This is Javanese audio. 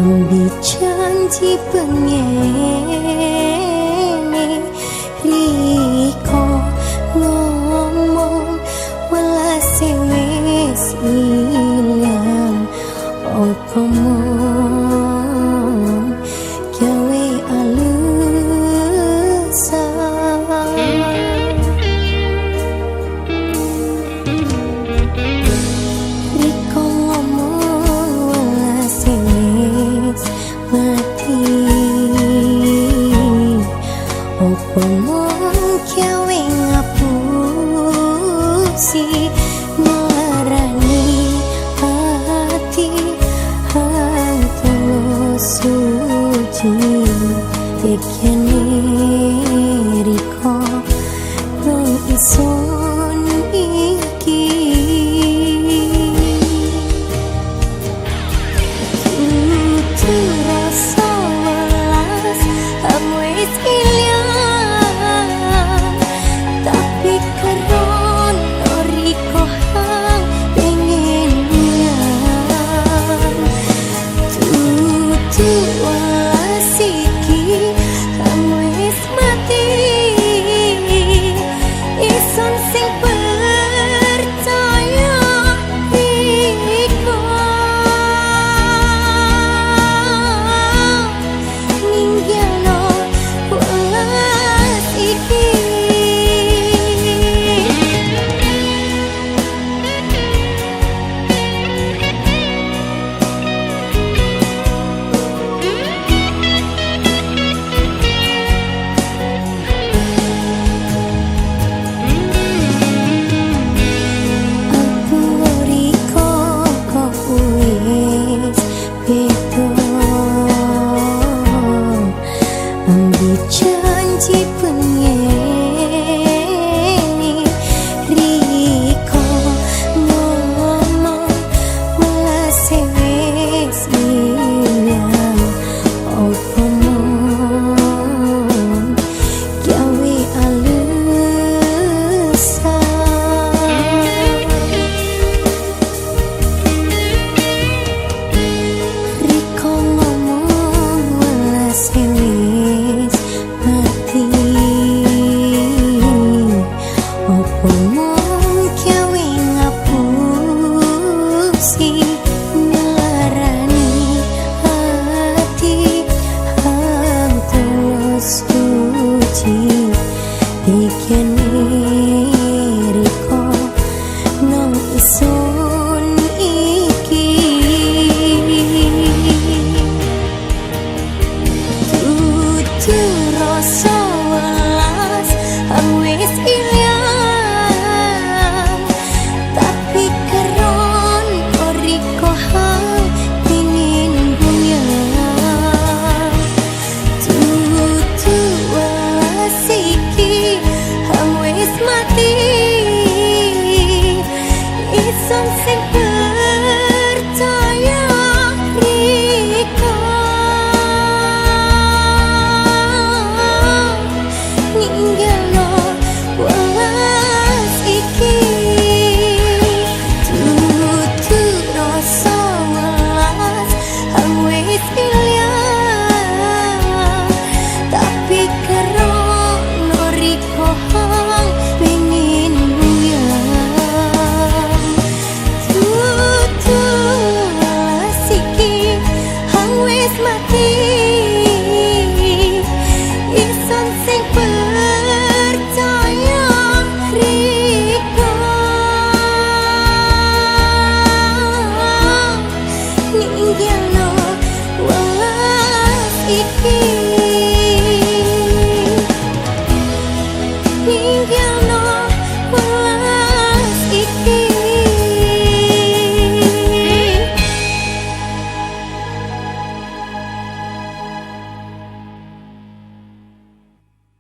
Ambi janji pengene riko ngomong welase wis ilang opo mung gawe alasan. Riko ngomong welase wis mati opo mung gawe ngapusi nglarani ati hang tulus suci tekene riko nang ison iki. Kudu rasa welas wis ilang tapi krono riko hang pengen nyang tutu welas iki wis mati ison sing percaya riko ninggalno welas iki. Aku riko kok wis beda ambi janji pengene riko ngomong welase wis ilang opo mung gawe alasan. Riko ngomong welase wis mati. Ninggalno.